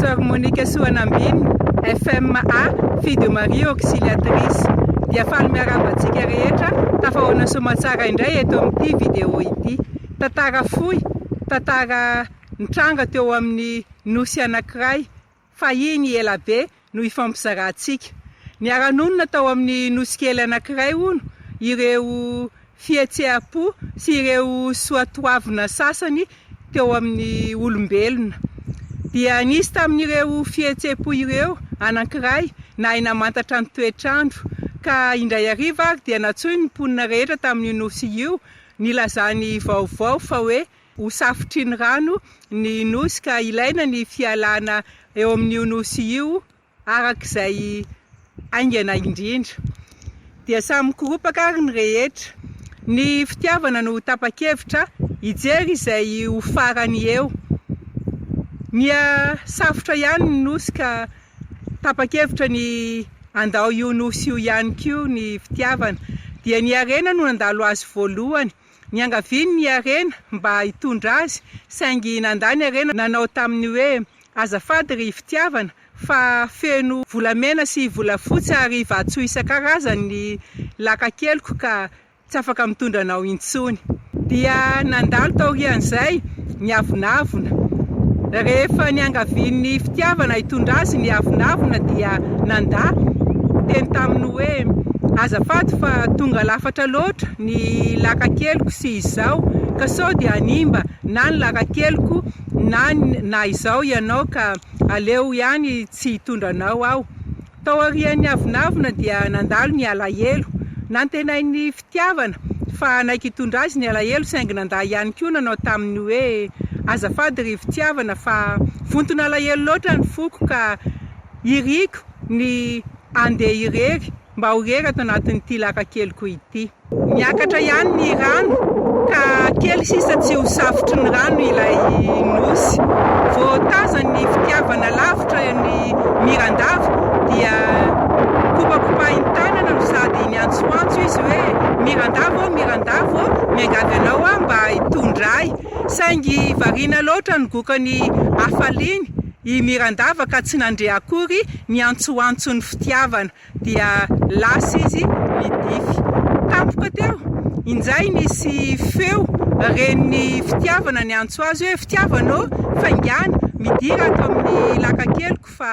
Soeur Monica Soanambinina, FMA, Fille de Marie Auxiliatrice. Dia faly miarahaba antsika rehetra tafahaona soamatsara indray eto amin'ity vidéo ity. Tantara fohy, tantara nitranga teo amin'ny nosy anankiray fahiny ela be no ifampizarantsika. Niara-nonina tao amin'ny nosy kely anankiray hono ireo fihetseham-po sy ireo soatoavina sasany teo amin'ny olombelona. Dia nisy tamin'ireo fihetseham-po ireo anankiray nahay namantatra ny toetr'andro, ka indray hariva ary dia nantsoiny ny mponina rehetra tamin'io nosy io nilazany vaovao fa hoe ho safotry ny rano ny nosy ka ilaina ny fialana eo amin'io nosy io araka izay haingana indrindra. Dia samy mikoropaka ary ny rehetra. Ny fitiavana no tapa-kevitra hijery izay ho farany eo. Miha safotra ihany ny nosy ka tapa-kevitra ny handao io nosy io ihany koa ny fitiavana. Dia ny harena no nandalo azy voalohany. Niangaviany ny harena mba hitondra azy saingy nandà ny harena nanao taminy hoe, Azafady ry fitiavana fa feno volamena sy volafotsy ary vatosoa isan-karazany ny lakan-keliko ka tsy afaka mitondra anao intsony. Dia nandalo taorian'izay ny avonavona. Rehefa niangavian'ny fitiavana hitondra azy ny avonavona dia nandà, niteny taminy hoe, Azafady fa tonga lafatra loatra ny lakan-keliko sy izao ka sao dia hanimba na ny lakan-keliko na na izao ianao ka aleo ihany tsy hitondra anao aho. Tao aorian'ny avonavona dia nandalo ny alahelo. Nantenain'ny fitiavana fa hanaiky hitondra azy ny alahelo saingy nandà ihany koa nanao taminy hoe, Azafady ry fitiavana fa vonton'alahelo loatra ny foko ka iriko ny handeha irery mba ho irery ato anatin'ity lakan-keliko ity. Niakatra ihany ny rano ka kely sisa tsy ho safotry ny rano ilay nosy. Vao tazany ny fitiavana lavitra ny Mirandava dia nikopakopahin'ny tanana no sady niantsoantso izy hoe, Mirandava ô, Mirandava ô, miangavy anao aho mba hitondra ahy. Saingy variana loatra nigoka ny hafaliany i Mirandava ka tsy nandre akory ny antsoantson'ny fitiavana. Dia lasa izy nidify. Tampoka teo, injay nisy feo ren'ny fitiavana niantso azy hoe, Fitiavana ô, faingàna, midira ato amin'ny lakan-keliko fa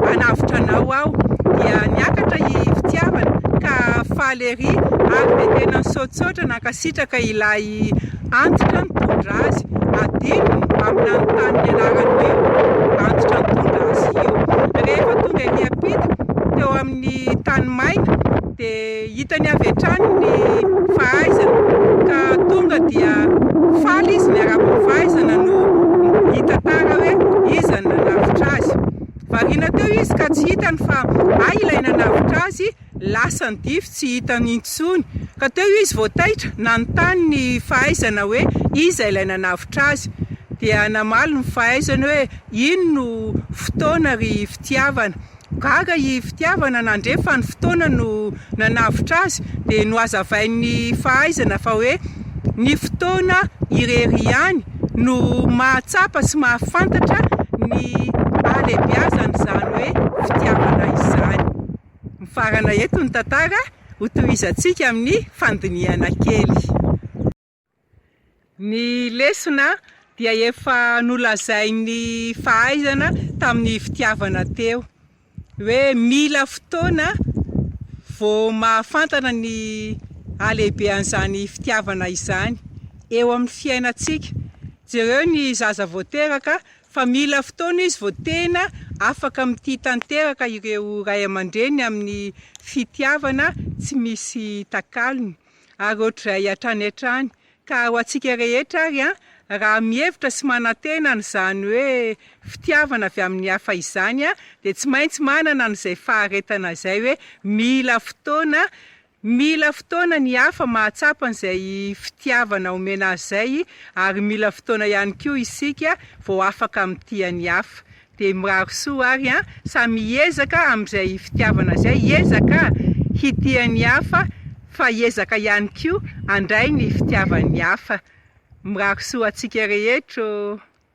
hanavotra anao aho. Dia niakatra i Fitiavana ka faly ery ary dia tena nisaotsaotra nankasitraka ilay antitra nitondra azy. Adinony mba nanontany ny anaran'io antitra nitondra azy io. Rehefa tonga ery am-pita, teo amin'ny tany maina, dia hitany avy hatrany ny fahaizana ka tonga dia faly izy niarahaba ny fahaizana no nitantara hoe iza no nanavotra azy. Variana teo izy ka tsy hitany fa hay ilay nanavotra azy Lasa nidify tsy hitany intsony ka teo izy vao taitra nanontany ny fahaizana hoe iza ilay nanavotra azy. Dia namaly ny fahaizany hoe iny no fotoana ry fitiavana. Gaga i fitiavana nandre fa ny fotoana no nanavotra azy dia nohazavain'ny fahaizana fa hoe ny fotoana irery ihany no mahatsapa sy mahafantatra ny halehibiazan'izany hoe fitiavana izany. Mifarana eto ny tantara, hotohizantsika amin'ny fandinihana kely. Ny lesona dia efa nolazain'ny fahaizana tamin'ny fitiavana teo, hoe mila fotoana vao mahafantana ny halehibean'izany fitiavana izany eo amin'ny fiainantsika. Jereo ny zaza vao teraka Fa mila fotoana izy vao tena afaka mitia tanteraka ireo ray aman-dreniny amin'ny fitiavana tsy misy takalony. Ary ohatr'izay hatrany hatrany. Ka ho antsika rehetra ary an, raha mihevitra sy manantena an'izany hoe fitiavana avy amin'ny hafa izany an, dia tsy maintsy manana an'izay faharetana izay hoe mila fotoana Mila fotoana ny hafa mahatsapa an'izay fitiavana omena azy izay ary mila fotoana ihany koa isika vao afaka mitia ny hafa. Dia mirary soa ary an, samy hiezaka amin'izay fitiavana izay, hiezaka hitia ny hafa fa hiezaka ihany koa handray ny fitiavan'ny hafa. Mirary soa antsika rehetra ô!